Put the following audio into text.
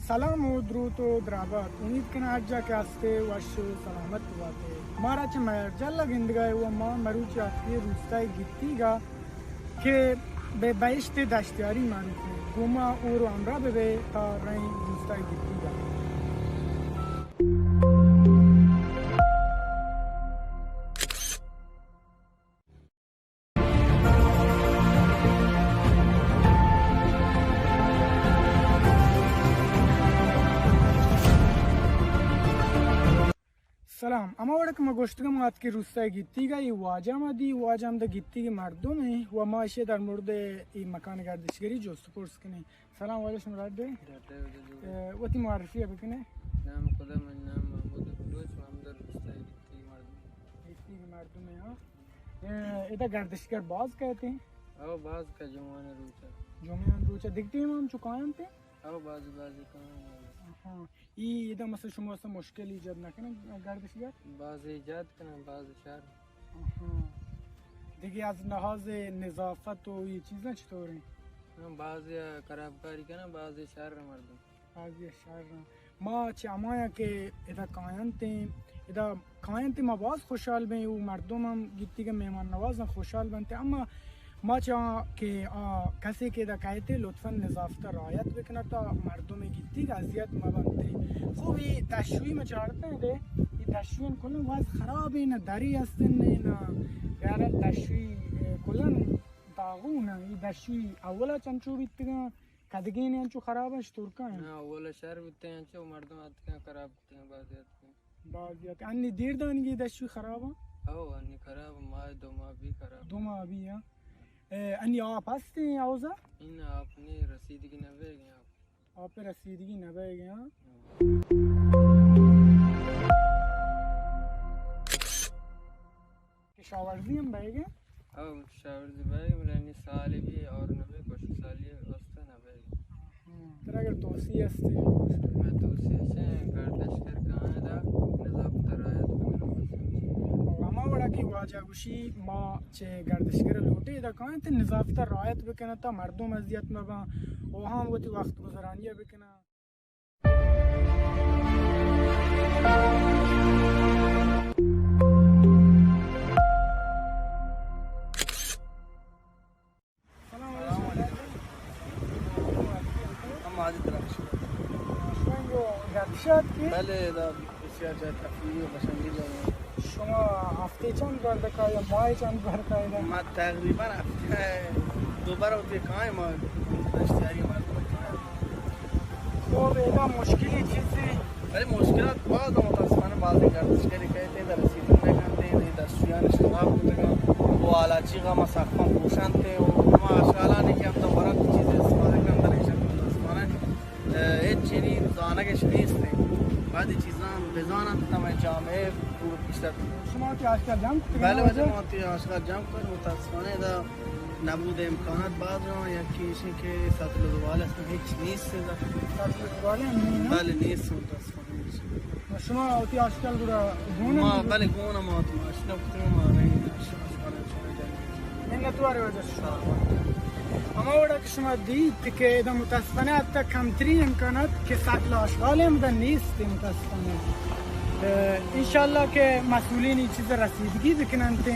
سلام و دروت و درابات۔ امید کناں ہر جا کہ ہستے وش و سلامت باتے۔ مارا چہ میارجل ءَ گندگا ئے و ما مروچی آتکیں روستائے گیتیگا کہ بہ بہشت دشتیاری معروف ایں۔ گوں ما ہور و ہمراہ بہ بئے تا رئیں روستائے گیتیگا۔ سلام، ہما وڑا کہ ما گوشتگا ما آتکیں روستائے گیتیگا، اے واجہ ما دی، واجہ ہمدا گیتیگیں مردم ایں و ما اشی در مورد اے مکان گردشگری جست و پرس کنیں۔ سلام واجہ، شما رد ئے؟ رد ئے، واجہ جوڑ ئے؟ اے، وتی معرفی ءَ بکنے۔ نام خدا، من نام محمود بلوچ، من ہمدا روستائے گیتیگیں مردم۔ گیتیگیں مردم ایں، ہاں۔ اے، ادا گردشگر باز کئیت؟ او، باز کئیت جمعہ روچا۔ جمعہ روچا۔ دگہ ٹیم ہم چو کاینت؟ او، بازی، بازی کاینت۔ ہاں۔ ای ادا مثلاً شما واسطہ مشکل ایجاد نکنن گردشگر؟ بازی ایجاد کنن، بازی شر۔ ہاں۔ دگہ از لحاظ نظافت و یہ چیزاں چطور ہیں؟ ہاں، بازی خرابکاری کنن، بازی شر مردم۔ بازی شر۔ ما چہ ہمایاں کہ ادا کاینتیں، ادا کاینتیں ما باز خوشحال بیں، او مردم ہم گیتیگیں مہمان نواز ہم خوشحال بنت، اما ما چاہاں کہ آ کسے کہ ادا کئیت لطفاً نظافت رعایت بکنت تا مردم گیتیگ اذیت مبنت۔ خوب، یہ دشوی ما چارتیں دے، یہ دشوی کلن واز خراب ہیں، نہ دری ہستن، نہ، نہ، یار دشوی، اے، کلن داغون ہیں، یہ دشوی اولا چنچو بیتگاں۔ کدگین انچو خراب انت، ترکان؟ نا، اولا شر بوتیں انچو، مردم اتکن خراب بوتیں، بازی اتکن۔ بازی اتکن۔ انی دیر دانگی دشوی خراب انت؟ او، انی خراب، ماہ دو ماہ بھی خراب۔ دو ماہ بھی، ہاں۔ اے، انی آپ ہستیں حوضا؟ ان آپ نی رسیدگی نہ بیگیں آپ۔ آپ رسیدگی نہ بیگیں، ہاں۔ ہاں۔ کشاورزی ہم بئیگ ءَ؟ او، کشاورزی بئیگ ءَ، بلے انی سالی بھی اور نہ بئیگ، کش سالی واسطہ نہ بئیگ ءَ۔ ہم۔ ترا اگر توصیہ ہستی؟ مئے توصیہ چہ گردشگر کاینت ادا، نظافت رعایت بکنت۔ ہما وڑا کہ واجہ گوشی، ما چہ گردشگر لوٹیں ادا کاینت نظافت رعایت بکنت تا مردم اذیت مباں و ہم وتی وقت گزرانی بکناں۔ سلام علیکم۔ ہم حاجی درخش۔ شما گو گردش اتکی؟ بلے، ادا بسیار جای تفریحی و قشنگی جای۔ شما ہفتے چند بر دکا یا ماہ چند بر کائے؟ ما تقریباً ہفتے دو بر ہوتے کائیں، ما دشتیاری مردم کائیں۔ تو ادا مشکلی چیزی؟ بلے مشکلات باز، متاسفانہ بازیں گردشگرے کئیت ادا رسیدگ نہ کنت، اے دستشویان اشتباہ بوتگاں و آلاچیغا ما سقفاں پوشنت و ہما اشغالانی کہ ہمدا ورنت چیزے استفادہ کنت، در ایشاں متاسفانہ، اے، ہچ چینی زانگش نیست۔ بعضی چیزاں بزاننت تا مئے جامعہ پور پیشتر۔ شما وتی آشکار جمع کتگ؟ بلے، بلے، ما وتی آشکار جمع کتگ، متاسفانہ ادا نبود امکانات باز اَنت، یکے ایش اِنت کہ سطل زبال است، ہچ نیست ادا۔ سطل زبال ہم نیست؟ بلے، نیست، متاسفانہ نیست۔ شما وتی آشکار گڑا گون؟ ما، بلے، گون، ما وتی ماشین ءَ کتگ، ما رئیں آشکار۔ منت وار واجہ۔ ہما وڑا کہ شما دیت کہ ادا متاسفانہ حتی کمترین امکانات کہ سطل آشغال ہم ادا نیست متاسفانہ۔ اه، انشاءاللہ کہ مسئولین اے چیز رسیدگی بکننت۔